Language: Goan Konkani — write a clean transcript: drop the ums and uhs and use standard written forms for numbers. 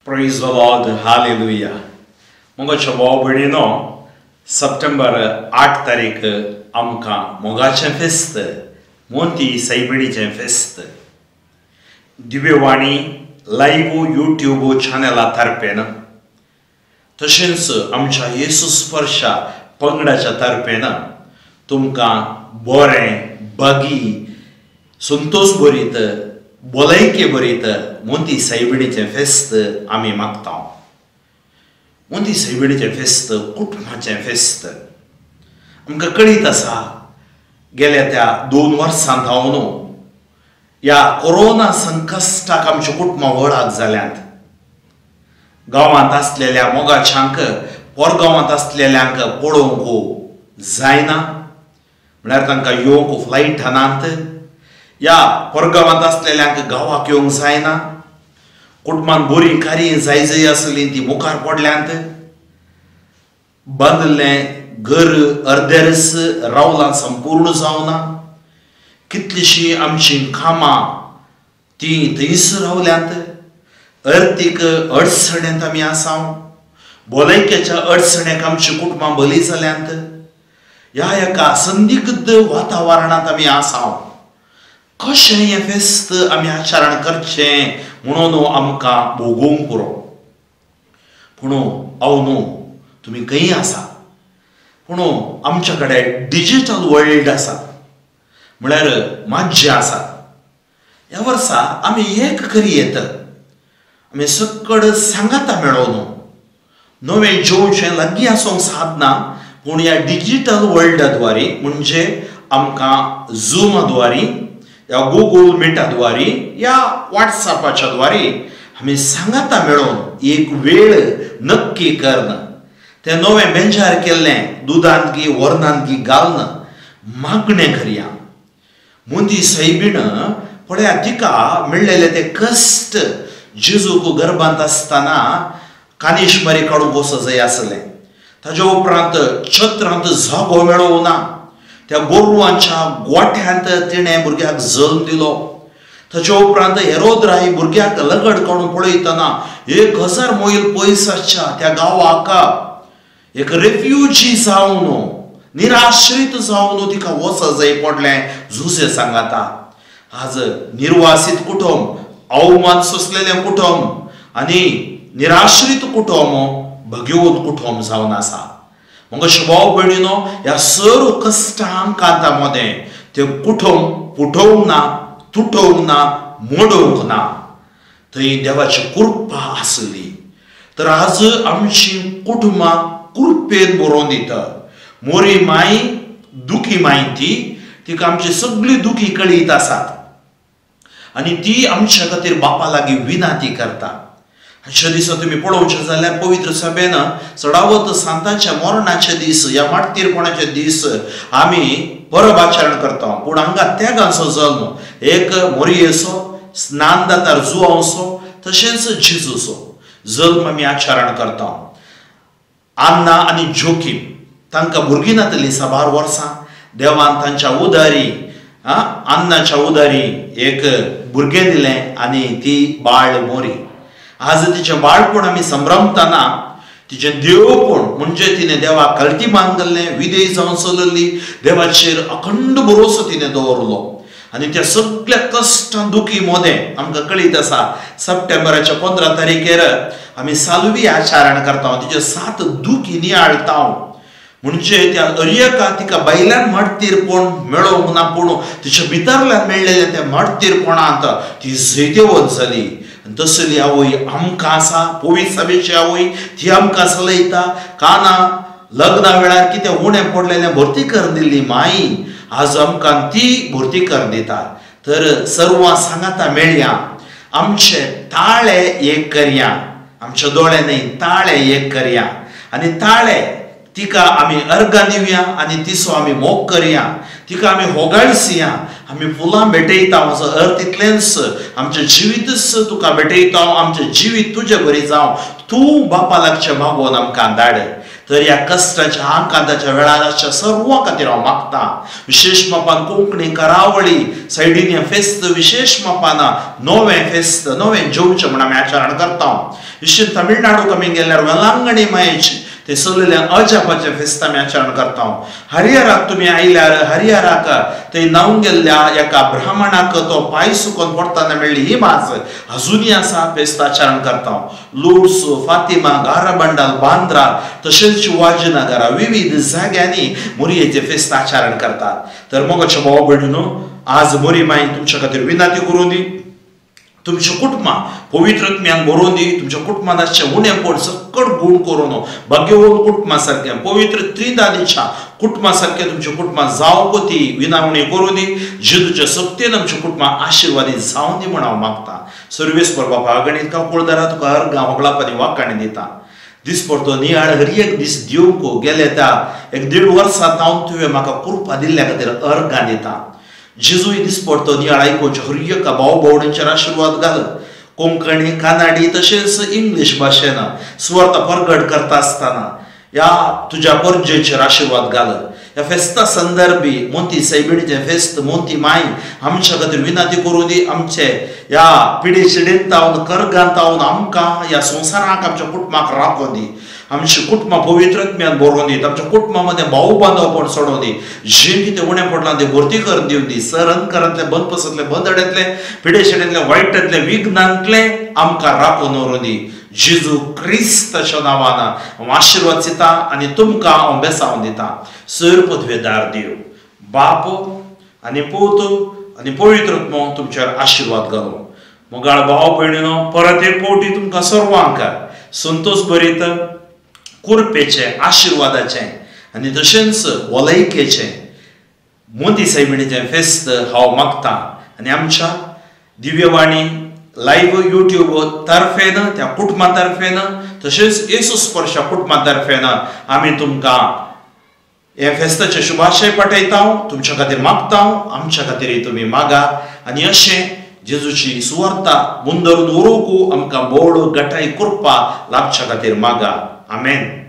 Praise the Lord, hallelujah. मोगाच्या भाव भयणीनो, सप्टेंबर 8 तारीख आमकां मोगाचें फेस्त, मोंती सैबिणीचें फेस्त दिव्यवाणी लायव्ह यूट्यूब चॅनला तर्फेन तशेंच आमच्या येसू स्पर्शा पंगडाच्या तर्फेन तुमकां बरें बागी संतोष भरीत भलायके भरीत मोंती सैबिणीचें फेस्त आमी मागता. मोंती सैबिणीचें फेस्त कुटुंबाचें फेस्त. आमकां कळीत आसा गेल्या त्या 2 वर्सां धांवन ह्या कोरोना संकश्टाक आमच्या कुटुंबां वळाक जाल्यांत. गांवांत आसलेल्या मोगाच्यांक पोरगांवांत आसलेल्यांक पळोवंक जायना, म्हळ्यार तांकां येवंक फ्लायट नात, ह्या परगांवांत आसलेल्यांक गांवाक येवंक जायना. कुटुंबान बरीं कार्यां जाय जाय आसलीं ती मुखार पडल्यांत. बांदिल्लें घर अर्देरच रावलां, संपूर्ण जावना. कितलींशीं आमचीं कामां तीं थंयच रावल्यांत. अर्थीक अडचणेंत आमी आसा, भलायकेच्या अडचणेक आमचीं कुटुंबां बली जाल्यांत. ह्या एका संदिग्ध वातावरणांत आमी आसा. कशें हें फेस्त आमी आचरण करचें म्हणून आमकां भोगोवंक पुरो. पूण हांव न्हू तुमी खंय आसा, पूण आमच्या कडेन डिजीटल वर्ल्ड आसा, म्हळ्यार माज्य आसा. ह्या वर्सा आमी एक करी येत, आमी सकड सांगाता मेळोवन नवें जेवचें लागीं आसूंक सादना, पूण ह्या डिजीटल वर्ल्डा द्वारे म्हणजे आमकां झुमा द्वारे या गुगल मिटा द्वारे या व्हॉट्सॲपाच्या द्वारे आमी सांगाता मेळोवन एक वेळ नक्की करून तें नवें बेंजार केल्लें दुदांत गी वरनांत गी घालून मागणें करया. मोंती सैबीण पळया तिका मेळ्ळेले ते कश्ट जेजूक गर्भांत आसतना कानिशमारी काडूंक वचो जाय आसलें. ताज्या उपरांत छत्रांत जागो मेळोवना, त्या गोरवांच्या गोठ्यांत तिणें भुरग्याक जल्म दिलो. ताच्या उपरांत हेरोद राय भुरग्याक लगड काडून पळयतना 1000 मैल पयसाच्या त्या गांवाक एक रेफ्युजी जावन निराश्रीत जावन तिका वचो जाय पडलें. जुजे सांगाता आज निर्वासीत कुटुंब, अवमान सोंसलेलें कुटुंब आनी निराश्रीत कुटुंब भगेवत कुटुंब जावन आसा. मग भाव भयणीनो, ह्या सर्व कश्टांक कांता मदें तें कुटुंब पुटोवंक ना, तुटोवंक ना, मोडोवंक ना, थंय देवाची कृपा आसली. तर आज आमची कुटुंबां कृपेन बरोवन दिता. मोरी माय दुखी माय ती तिका आमची सगळी दुखी कळीत आसात आनी ती आमच्या खातीर बापा लागीं विनंती करता. अशा दिसा तुमी पळोवचें जाल्यार पवित्र सभेन चडावत सांतांच्या मरणाचे दीस या मार्तीरपणाचे दीस आमी परब आचरण करता. पूण हांगा त्यागांचो जल्म एक मोरयेचो, स्नानदातार जुवांचो तशेंच जेजूचो जल्म आमी आचरण करता. आन्ना आनी जोकीम तांकां भुरगीं नातलीं साबार वर्सां, देवान तांच्या उदारी आन्नाच्या उदारी एक भुरगें दिलें आनी ती बाळ मोरी. आज तिचें बाळपण आमी संभ्रमतना तिचें देवपण म्हणजे तिणें देवाक कल्टी मानगल्लें, विधेय जावन चलयल्ली, देवाचेर अखंड भरोसो तिणें दवरलो आनी त्या सगळ्या कश्टां दुखी मोदें आमकां कळीत आसा. सप्टेंबराच्या 15 तारखेर आमी सालवी आचरण करता, तिचे 7 दुखी नियाळता. म्हणजे त्या अरियका तिका बायल्यान मार्तीरपण मेळोवंक ना, पूण तिच्या भितरल्यान मेळ्ळेल्या त्या मार्तीरपणांत ती जैतिवंत जाली. तसली आवय आमकां आसा, पवित्र सभेची आवय ती आमकां चलयता. काना लग्ना वेळार कितें उणें पडलेलें भरती करून दिल्ली माई आज आमकां ती भरती करून दिता. तर सर्वां सांगाता मेळया, आमचे ताळे एक करया, आमच्या दोळे न्हय ताळे एक करया आनी ताळे तिका आमी अर्गां दिवया आनी तिचो आमी मोग करया, तिका आमी होगाळसया, आमी फुलां भेटयता. म्हजो अर्थ इतलेंच, आमचें जिवीतच तुका भेटयता, आमचें जिवीत तुजे बरी जावं, तूं बापा लागचें मागोवन आमकां धाड. तर ह्या कश्टाच्या आकांताच्या वेळार आसच्या सर्व खातीर हांव मागता. विशेश मापान कोंकणी करावळी सायडीन हें फेस्त विशेश मापान नवें फेस्त नवें जेवचें म्हूण आमी आचरण करता. विशेश तमिळनाडू आमी गेल्यार वेलांगणी मायेची ते सगळे अजापाचे फेस्त आमी आचरण करता. हरिहराक तुमी आयल्यार हरिहराक थंय न्हावंक गेल्ल्या एका ब्राह्मणाक तो पांय सुकोन पडटना मेळ्ळी ही माज अजुनूय आसा फेस्त आचरण करता. लुर्ड्स, फातिमा, गाराबंडाल, बांद्रा तशेंच शिवाजीनगरा विविध जाग्यांनी मोरयेचे फेस्त आचरण करतात. तर मोगाच्या भाव भयणीनो, आज मोरी माई तुमच्या खातीर विनंती करून दी, तुमच्या कुटुंबां पवित्र आत्म्यान भरोवन दी, तुमच्या कुटुंबांत आसचें उणेपण सकट गूण करून भाग्यवंत कुटुंबा सारकें पवित्र त्रिदादीच्या कुटुंबा सारकें तुमच्या कुटुंबां जावंक ती विनावणी करून दी. जेजूच्या सक्तीन आमच्या कुटुंबां आशिर्वादी जावन दी म्हूण हांव मागता. सर्वेस्पर बापा गणीत काकुळदारा तुका अर्गां होगळाप आनी वाकाणी दिता. दिसपडतो नियाळ हर एक दीस दिवंक गेले त्या एक 1.5 वर्सां तावन तुवें म्हाका कृपा दिल्ल्या खातीर अर्गां दिता. जेजूय दिसपडतो नियाळ आयकुचे हर एका भाव भोवणेचेर आशिर्वाद घाल. कोंकणी, कानाडी तशेंच इंग्लीश भाशेन सुवार्थ परगट करता आसतना ह्या तुज्या परजेचेर आशिर्वाद घाल. ह्या फेस्ता संदर्भी मोती सैबिणीचें फेस्त मोती माई आमच्या खातीर विनंती करूं दी. आमचे ह्या पिढी शिडेंत तावन करगांत तावन आमकां ह्या संवसाराक आमच्या कुटुंबाक राखोवन दी. आमची कुटुंबां पवित्र आत्म्यान भरोवन दी. आमच्या कुटुंबा मदें भाव बांदवपण सोडोवन दी. जें कितें उणें पडलां तें भरती करून दिवन दी. सरंकरांतलें, बंदपसांतलें, बंदड्यांतलें, पिडेशेडेंतलें, वायटांतलें, विघ्नांतलें आमकां राखून दवरून दी. जेजू क्रिस्ताच्या नांवान हांव आशिर्वाद दिता आनी तुमकां हांव बेसावन दिता. सर पदवेदार देव बाप आनी पूत आनी पवित्र आत्मो तुमचेर आशिर्वाद घालूं. मोगाळ भाव भयणीनो, परत एक फावटी तुमकां सर्वांक संतोश भरीत कुरपेचें, आशिर्वादाचें आनी तशेंच वलयकेचें मोती सायबिणीचें फेस्त हांव मागता. आनी आमच्या दिव्यवाणी लायव्ह यूट्यूब तर्फेन, त्या कुटुंबा तर्फेन तशेंच येसू स्पर्शा कुटुंबा तर्फेन आमी तुमकां हे फेस्ताचे शुभाशय पाठयता. तुमच्या खातीर मागता, आमच्या खातीर तुमी मागा. आनी अशें जेजूची सुवार्ता मुंदरून उरोवंक आमकां बोड गटाय कृपा लाभच्या खातीर मागा. आमेन.